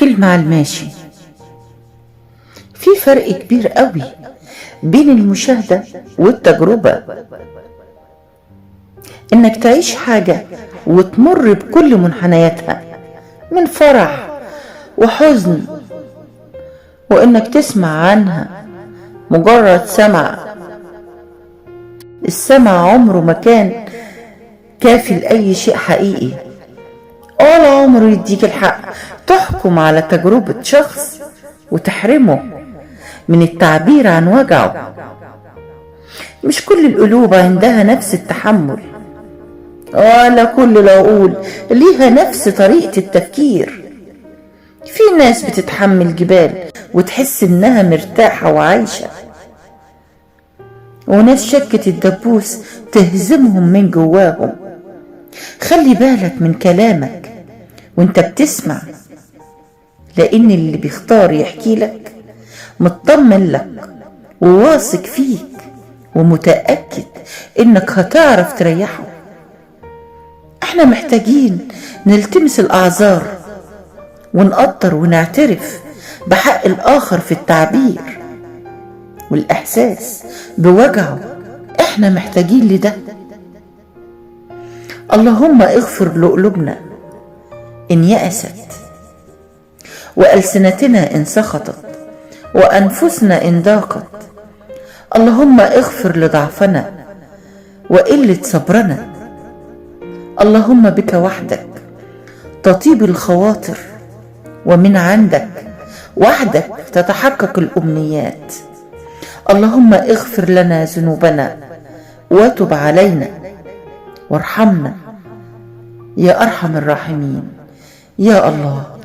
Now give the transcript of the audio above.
كلمة على الماشي. في فرق كبير قوي بين المشاهدة والتجربة، إنك تعيش حاجة وتمر بكل منحنياتها من فرح وحزن، وإنك تسمع عنها مجرد سمع. السمع عمره ما كان كافي لأي شيء حقيقي، ولا عمره يديك الحق تحكم على تجربة شخص وتحرمه من التعبير عن وجعه. مش كل القلوب عندها نفس التحمل، ولا كل العقول ليها نفس طريقة التفكير. في ناس بتتحمل جبال وتحس إنها مرتاحة وعايشة، وناس شكت الدبوس تهزمهم من جواهم. خلي بالك من كلامك وانت بتسمع، لأن اللي بيختار يحكي لك مطمن لك وواثق فيك ومتأكد إنك هتعرف تريحه. احنا محتاجين نلتمس الأعذار ونقدر ونعترف بحق الآخر في التعبير والإحساس بوجعه. احنا محتاجين لده. اللهم اغفر لقلوبنا إن يأست، وألسنتنا إن سخطت، وأنفسنا إن ضاقت. اللهم اغفر لضعفنا وقلة صبرنا. اللهم بك وحدك تطيب الخواطر، ومن عندك وحدك تتحقق الأمنيات. اللهم اغفر لنا ذنوبنا وتب علينا وارحمنا يا أرحم الراحمين يا الله.